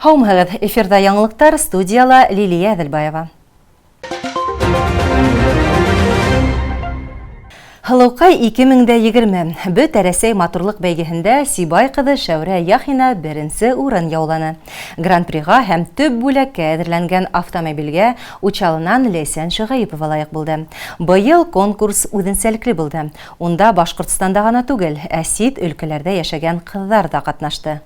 Һаумыһығыҙ! Эфирҙа яңылыҡтар, студияла Лилия Әҙелбаева. Һылыуҡай 2020 Бөтә Рәсәй матурлыҡ бәйгеһендә Сибай ҡыҙы Шәүрә Яхина беренсе урын яуланы. Гран-приға һәм төп бүләккә әҙерләнгән автомобилгә Учалынан Ләйсән Шөғәйепова лайыҡ булды. Быйыл конкурс үҙенсәлекле булды. Унда Башҡортостанда ғына түгел, ә сит өлкәләрҙә йәшәгән ҡыҙҙар ҙа ҡатнашты.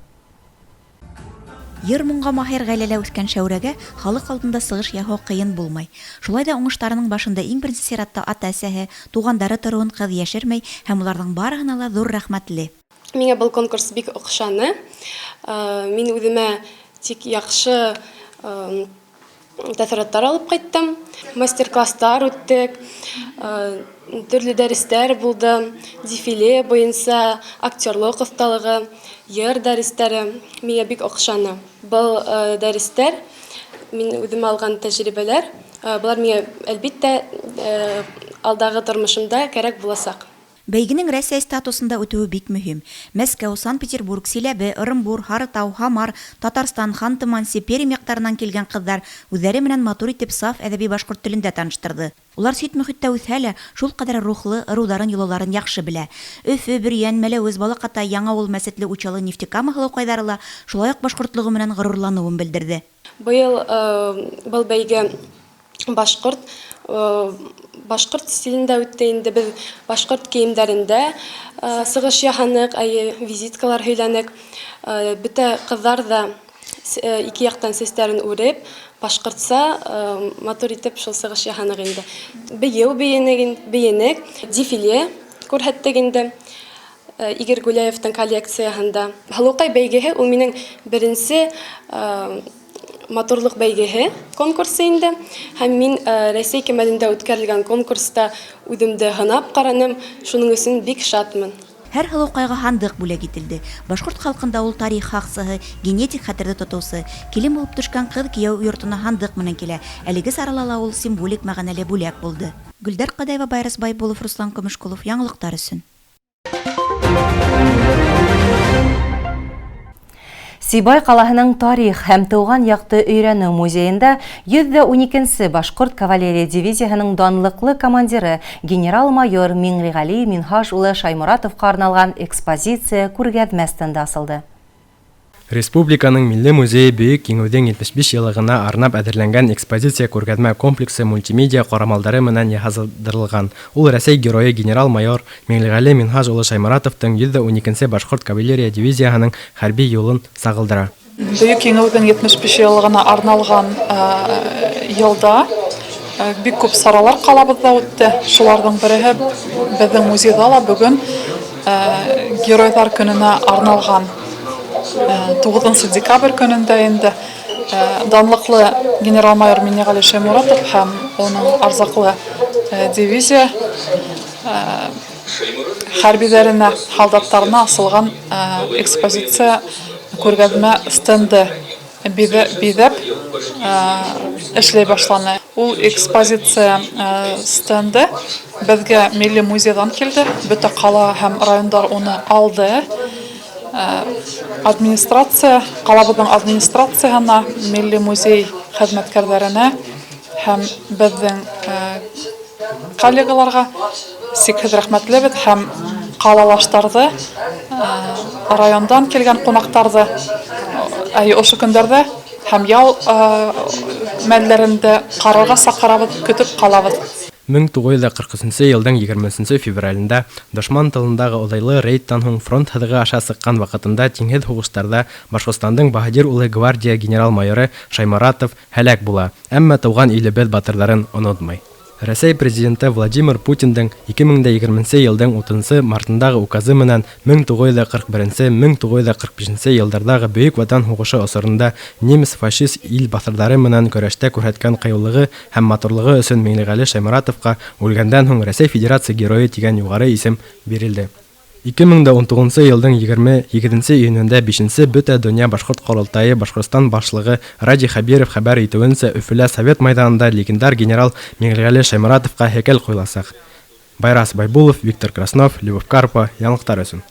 Йыр-моңға маһир ғаиләлә үҫкән Шәүрәгә халыҡ алдында сығыш яһау ҡыйын булмай. Шулай ҙа уңыштарының башында иң беренсе сиратта ата-әсәһе, туғандары тороуын ҡыҙ йәшермәй һәм уларҙың барыһына ла ҙур рәхмәтле. Миңә был конкурс бик оҡшаны. Мин үҙемә тик яҡшы тәьҫораттар алып ҡайттым. Мастер-класстар үттек, төрлө дәрестәр булды, дефиле буйынса, актерлыҡ оҫталығы, йыр дәрестәре миңә бик оҡшаны. Был дәрестәр, мин үҙем алған тәжрибәләр, былар миңә, әлбиттә, алдағы тормошомда кәрәк буласаҡ. Бәйгенең Рәсәй статусында үтеүе бик мөһим. Мәскәү, Санкт-Петербург, Силәбе, Ырымбур, Һарытау, Һамар, Татарстан, Ханты-Манси, Пермь яҡтарынан килгән ҡыҙҙар үҙҙәре менән матур итеп саф әҙәби башҡорт телендә таныштырҙы. Улар сит мөхиттә үҫһә лә, шул ҡәҙәр рухлы, ырыуҙарын, йолаларын яҡшы белә. Өфө, Бөрйән, Мәләүез, Балаҡатай, Яңауыл, Мәсетле, Учалы, Нефтекама һылыуҡайҙары ла шулай уҡ башҡортлоғо менән ғорурланыуын белдерҙе. Быйыл был бәйге башҡорт башҡорт стилендә үтте инде, беҙ башҡорт кейемдәрендә сығыш яһаныҡ, әйе, визиткалар һөйләнек. Бөтә ҡыҙҙар ҙа ике яҡтан сәстәрен үреп, башҡортса матур итеп шул сығыш яһаныҡ инде. Бейеү бейенек, дефиле күрһәттек инде. Игорь Гуляевтың коллекцияһында. Һылыуҡай бәйгеһе ул минең беренсе матурлыҡ бәйгеһе конкурсы инде. Һәм мин Рәсәй кимәлендә үткәрелгән конкурста үҙемде һынап ҡараным, шуның өсөн бик шатмын. Һәр һылыуҡайға һандыҡ бүләк ителде. Башҡорт халҡында ул тарих һаҡсыһы, генетик хәтерҙе тотоусы. Килен булып төшкән ҡыҙ кейәү йортона һандыҡ менән килә. Әлеге сарала ла ул символик мәғәнәле бүләк булды. Гөлдәр Ҡадаева, Байрас Байбулов, Руслан Көмөшҡолов. Яңылыҡтар өсөн. Сибай ҡалаһының тарих һәм тыуған яҡты өйрәнеү музейында 112-нсе башҡорт кавалерия дивизияһының данлыҡлы командиры генерал-майор Миңлеғәли Минһаж улы Шайморатовҡа арналған экспозиция күргәҙмә стенды асылды. Республиканың Милли музейы Бөйөк Еңеүҙең 75 йыллығына арнап әҙерләнгән экспозиция күргәҙмә комплексы мультимедиа ҡорамалдары менән йыһазландырылған. Ул Рәсәй геройы генерал-майор Миңлеғәле Минһаж улы Шайморатовтың 112-нсе башҡорт кавалерия дивизияһының хәрби юлын сағылдыра. Бөйөк Еңеүҙең 75 йыллығына арналған йылда бик күп саралар ҡалабыҙҙа үтте. Шуларҙың береһе беҙҙең музейҙа ла бөгөн Геройҙар көнөнә арналған 9 декабрь көнөндә инде данлыҡлы генерал-майор Миннеғәле Шайморатов һәм уның арзаҡлы дивизия хәрбиҙәренә, һалдаттарына асылған экспозиция күргәҙмә стенды биҙәп эшләй башланы. Ул экспозиция стенды беҙгә Милли музейҙан килде, бөтә ҡала һәм райондар уны алды. Администрация, ҡалабыҙҙың администрацияһына, Милли музей хеҙмәткәрҙәренә һәм беҙҙең коллегаларға сикһеҙ рәхмәтлебеҙ һәм ҡалалаштарҙы, райондан килгән ҡунаҡтарҙы ошо көндәрҙә һәм ял мәлдәрендә ҡарарға саҡырабыҙ, көтөп ҡалабыҙ. 1943 йылдың 23 февралендә дошман тылындағы оҙайлы рейдтан һуң фронт һыҙығы аша сыҡҡан ваҡытында тиңһеҙ һуғыштарҙа Башҡортостандың баһадир улы гвардия генерал-майоры Шайморатов һәләк була, әммә тыуған илебеҙ батырҙарын онотмай. Рәсәй президенты Владимир Путиндың 2020 йылдың 30 мартындағы указы менән 1941-1945 йылдарҙағы Бөйөк Ватан һуғышы осоронда немец-фашист ил баҫырҙары менән көрәштә күрһәткән ҡыйыулығы һәм матурлығы өсөн Миңлеғәле Шайморатовҡа үлгәндән һуң Рәсәй Федерация Геройы тигән юғары исем бирелде. 2019 йылдың 27 июнендә 5-нсе Бөтә донъя башҡорт ҡоролтайы Башҡортостан башлығы Радий Хәбиров хәбәр итеүенсә, Өфөлә Совет майҙанында легендар генерал Миңлеғәле Шайморатовҡа һәйкәл ҡуйыласаҡ. Байрас Байбулов, Виктор Краснов, Любовь Карпа, яңылыҡтар өсөн.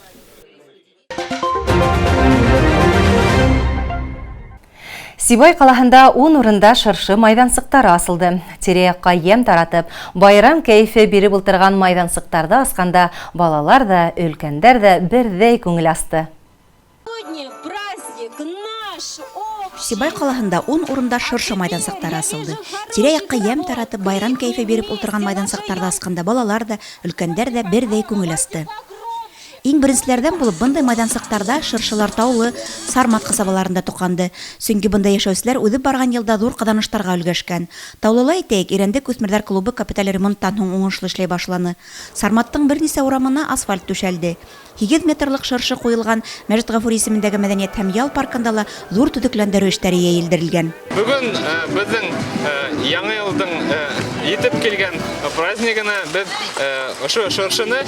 Сибай ҡалаһында 10 урында шыршы майҙансыҡтары асылды. Тирә-яҡҡа йәм таратып, байрам кәйефе биреп ултырған майҙансыҡтарҙы асҡанда балалар ҙа, өлкәндәр ҙә берҙәй күңел асты. Сибай ҡалаһында 10 урында шыршы майҙансыҡтары асылды. Тирә-яҡҡа йәм таратып, байрам кәйефе биреп ултырған майҙансыҡтарҙы асҡанда балалар ҙа, өлкәндәр ҙә берҙәй күңел асты. Иң беренселәрҙән булып бындай майҙансыҡтарда шыршылар Таулы, Сармат ҡасабаларында тоҡанды. Сөнки бында йәшәүселәр үҙеп барған йылда ҙур ҡаҙаныштарға өлгәшкән. Таулыла әйтәйек, Ирәндек үҫмерҙәр клубы капиталь ремонттан һуң уңышлы эшләй башланы. Сарматтың бер нисә урамына асфальт түшәлде. 8 метрлыҡ шыршы ҡуйылған Мәжит Ғафури исемендәге мәҙәниәт һәм ял паркында ла ҙур төҙөкләндереү эштәре йәйелдерелгән. Бөгөн беҙҙең Яңы йылдың етеп килгән празднигына беҙ ошо шыршыны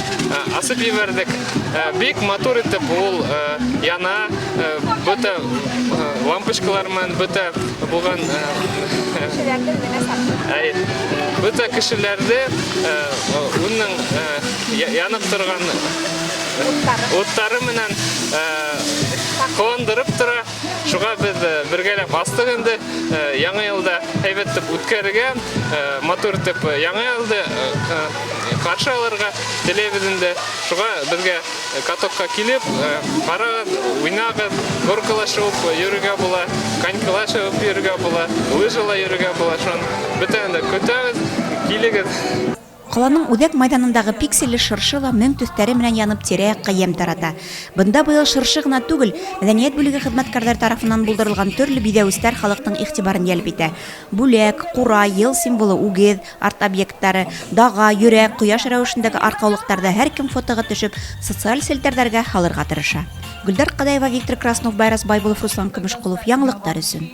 асып ебәрҙек. Бик матур итеп ул яна, бөтә лампочкалар менән бөтә булған бөтә кешеләрҙе уның янып торған уттары менән ҡыуандырып тора. Шуға беҙ бергәләп астыҡ инде. Яңы йылда һәйбәт итеп үткәрергә, матур итеп яңы йылды ҡаршы алырға теләйбеҙ инде. Шуға беҙгә катокка килеп, ҡарағыҙ, уйнағыҙ, горкала шыуып йөрөргә була, конькала шыуып йөрөргә була, лыжала йөрөргә була. Шуны бөтәһен дә көтәбеҙ, килегеҙ. Ҡаланың үҙәк майҙанындағы пикселле шыршы ла мең төҫтәре менән янып тирә-яҡҡа йәм тарата. Бында быйыл шыршы ғына түгел, мәҙәниәт бүлеге хеҙмәткәрҙәре тарафынан булдырылған төрлө биҙәүестәр халыҡтың иғтибарын йәлеп итә. Бүләк, ҡура, йыл символы, үгеҙ, арт-объекттары, даға, йөрәк, ҡояш рәүешендәге арҡаулыҡтарҙа һәр кем фотоға төшөп, социаль селтәрҙәргә һалырға тырыша. Гөлдар Ҡадаева, Виктор Краснов, Байрас Байбулов, Руслан Көмөшҡолов. Яңылыҡтар өсөн.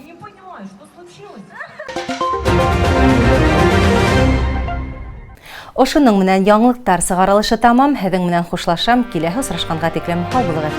Ошоноң менән яңылыҡтар сығарылышы тамам. Һеҙҙең менән хушлашам. Киләһе осрашҡанға тиклем һау булығыҙ.